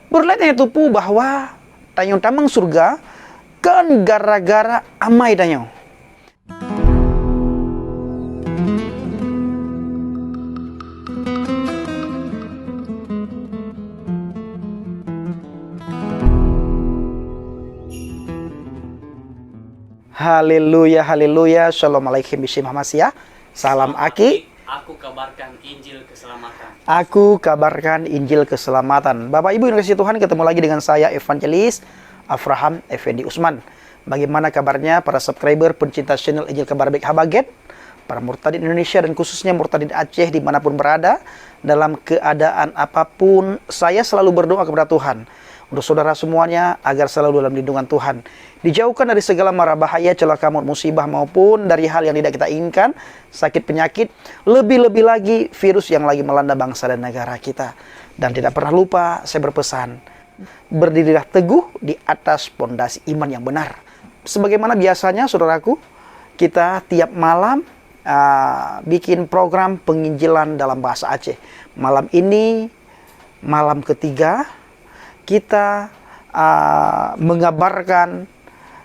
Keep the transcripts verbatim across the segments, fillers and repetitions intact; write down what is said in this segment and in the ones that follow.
Peureulée tanyoe teupeue bahwa tanyoe tamong syeuruga kon gara-gara amai tanyoe. Haleluya, haleluya. Shalom aleichem b'shem Hamasiah. Salam aki. Aku kabarkan Injil keselamatan. Aku kabarkan Injil keselamatan. Bapak Ibu yang dikasihi Tuhan, ketemu lagi dengan saya, Evangelis Abraham Effendi Usman. Bagaimana kabarnya para subscriber pencinta channel Injil Kabar Baik Haba Gét? Para murtadin Indonesia dan khususnya murtadin Aceh dimanapun berada, dalam keadaan apapun, saya selalu berdoa kepada Tuhan untuk saudara semuanya agar selalu dalam lindungan Tuhan, dijauhkan dari segala mara bahaya, celaka, maut, musibah, maupun dari hal yang tidak kita inginkan, sakit penyakit, lebih-lebih lagi virus yang lagi melanda bangsa dan negara kita. Dan tidak pernah lupa saya berpesan, berdirilah teguh di atas pondasi iman yang benar. Sebagaimana biasanya, saudaraku, kita tiap malam, ah, bikin program penginjilan dalam bahasa Aceh. Malam ini, malam ketiga, kita, ah, mengabarkan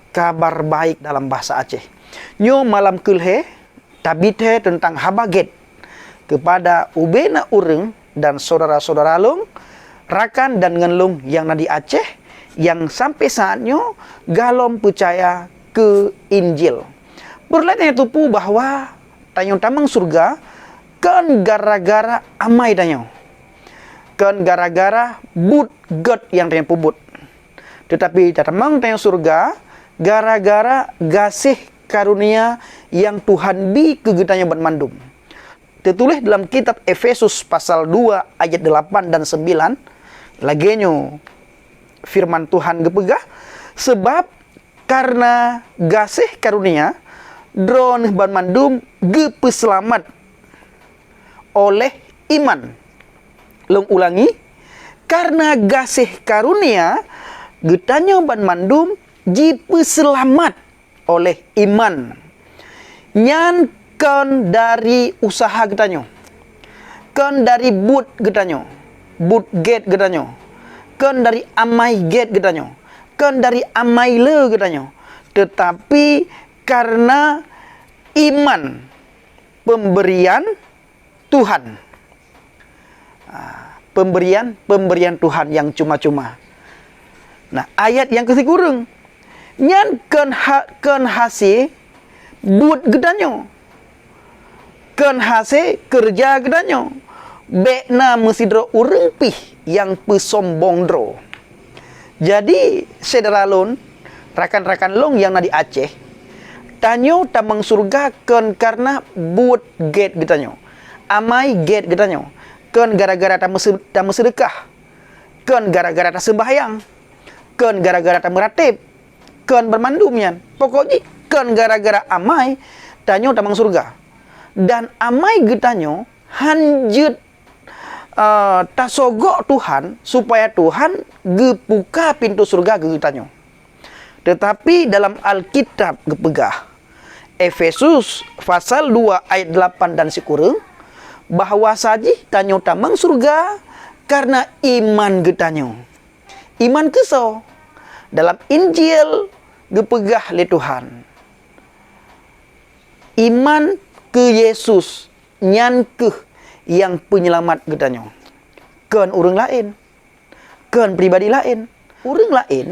kabar baik dalam bahasa Aceh. Nyoe malam keulhée, tabithe teuntang Haba Gét keupada ubena ureuëng dan syedara-syedara lôn, rakan dan ngon lôn nyang na di Aceh, nyang sampoe saát nyoe gohlom peucaya keu Injil. Peureulée tanyoe teupeue bahwa tanyoe tamong syeuruga kon gara-gara amai tanyoe, kon gara-gara buet gét nyang tanyoe peubuet. Teutapi tatamong tanyoe syeuruga gara-gara gaséh karonia nyang Tuhan bi keu geutanyoe banmandum. Teutuléh dalam kitab Efesus pasal dua ayat delapan dan sembilan, lagée nyoe firman Tuhan geupeugah, "Sabab kareuna gaséh karonia, droeneueh banmandum geupeuseulamat óh lheueh iman." Lôn ulangi, kareuna gaséh karonia geutanyoe banmandum jipeuseulamat óh lheueh iman. Nyan kon dari useuha geutanyoe, kon dari buet geutanyoe, buet gét geutanyoe, kon dari amai gét geutanyoe, kon dari amai le geutanyoe, teutapi kareuna iman, peumberian Tuhan. Ah, peumberian, peumberian Tuhan nyang cuma-cuma. Nah, ayat nyang keusikureueng, nyan kon ha-, kon hase buet geutanyoe, kon hase keureuja geutanyoe. Bék na meusidroe ureuëng pih nyang peusombong droe. Jadi, syedara lôn, rakan-rakan lôn nyang na di Aceh, tanyoe tamong syeuruga kon kareuna buet gét geutanyoe, amai gét geutanyoe, kon gara-gara tameuseu-, tameuseudeukah, kon gara-gara taseumbahyang, kon gara-gara tameuratéb, kon banmandum nyan. Pokok jih kon gara-gara amai tanyoe tamong syeuruga. Dan amai geutanyoe hán jeuet eh, tasogok Tuhan, supaya Tuhan geupuka pintoe syeuruga keu geutanyoe. Teutapi dalam Alkitab geupeugah, Efesus pasal dua ayat delapan dan sikureueng, bahwa sajih tanyoe tamong syeuruga kareuna iman geutanyoe. Iman keusoe? Dalam Injil geupeugah lé Tuhan, iman keu Yesus nyan kheueh nyang peunyelamat geutanyoe. Kon ureuëng laén, kon pribadi laén. Ureuëng laén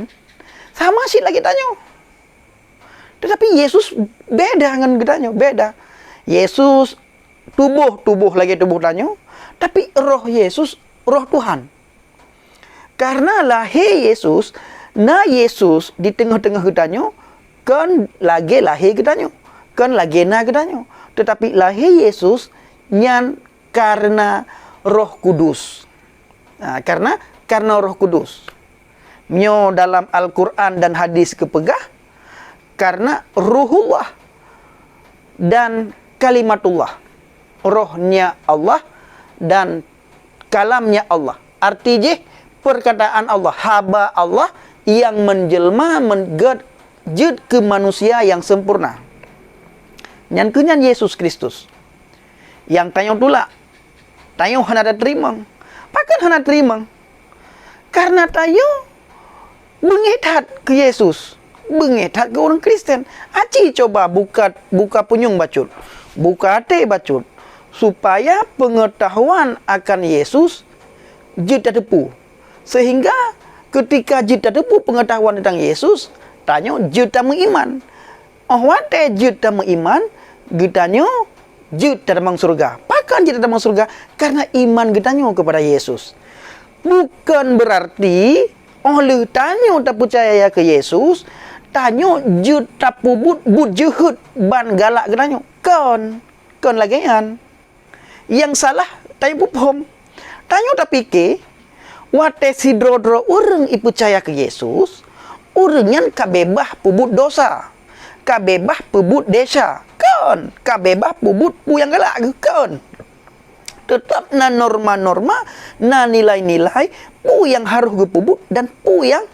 sama cit lagée tanyoe. Teutapi Yesus beda ngon geutanyoe, beda. Yesus tuboh, tuboh lagée tuboh tanyoe, tapi roh Yesus, roh Tuhan. Kareuna lahé Yesus, na Yesus di teungoh-teungoh geutanyoe, kon lagée lahé geutanyoe, kon lagée na geutanyoe. Teutapi lahé Yesus nyan kareuna Roh Kudus. Nah, kareuna, kareuna Roh Kudus. Meunyoe dalam Al-Quran dan hadis geupeugah, kareuna Ruhullah dan Kalimatullah. Rohnya Allah dan kalamnya Allah. Arti jih, perkataan Allah, haba Allah nyang menjelma, men-, gét, jeuet keu manusia nyang sempurna. Nyan kheueh nyan Yesus Kristus. Nyang tanyoe tulak, tanyoe hana tateurimong. Pakon hana teurimong? Karena tanyoe beungéh that keu Yesus, beungéh that keu ureuëng Kristen. Aci coba buka, buka punyueng bacut, buka até bacut, supaya peungeutahuan akan Yesus jeuet tateupeue. Sehingga keutika jeuet tateupeue peungeutahuan teuntang Yesus, tanyoe jeuet tameuiman. Óh watée jeuet tameuiman, geutanyoe jeuet tatamong syeuruga. Pakon jeuet tatamong syeuruga? Karena iman geutanyoe keupada Yesus. Bukon beurarti óh lheueh tanyoe tapeucaya keu Yesus, tanyoe jeuet tapeubuet buet jeuhet ban galak geutanyoe. Kon, kon lagée nyan. Nyang salah tanyoe peuphom. Tanyoe tapike, watée sidroe-droe ureuëng ipeucaya keu Yesus, ureuëng nyan ka beubaih peubuet desya, ka beubaih peubuet desya, kon, ka beubaih peubuet peue nyang galak geuh, kon. Teutap na norma-norma, na nilai-nilai peue nyang harôh geupeubuet dan peue nyang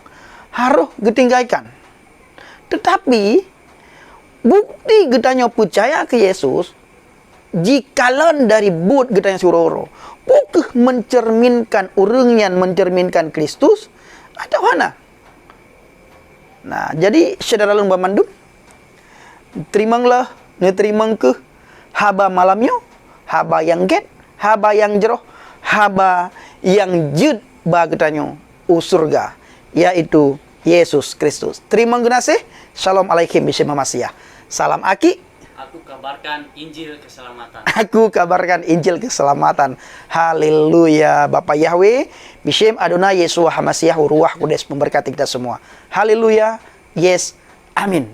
harôh geutinggalkan. Teutapi, bukti geutanyoe peucaya keu Yesus jikalon dari buet geutanyoe siuroe-uroe. Peu kheueh mencerminkan ureuëng nyan mencerminkan Kristus atawa hana? Nah, jadi syedara lôn banmandum, teurimong lé, neuteurimong kheueh haba malam nyoe, haba nyang gét, haba nyang jroh, haba nyang jeuet ba geutanyoe u syeuruga, yaitu Yesus Kristus. Teurimong geunaséh. Shalom alaikum b'shem Hamasiah. Salam aki. Aku kabarkan Injil keselamatan. Aku kabarkan Injil keselamatan. Haleluya. Bapa Yahweh, b'shem Adonai Yeshua Hamasiah, Ruach Kudus memberkati kita semua. Haleluya. Yes. Amin.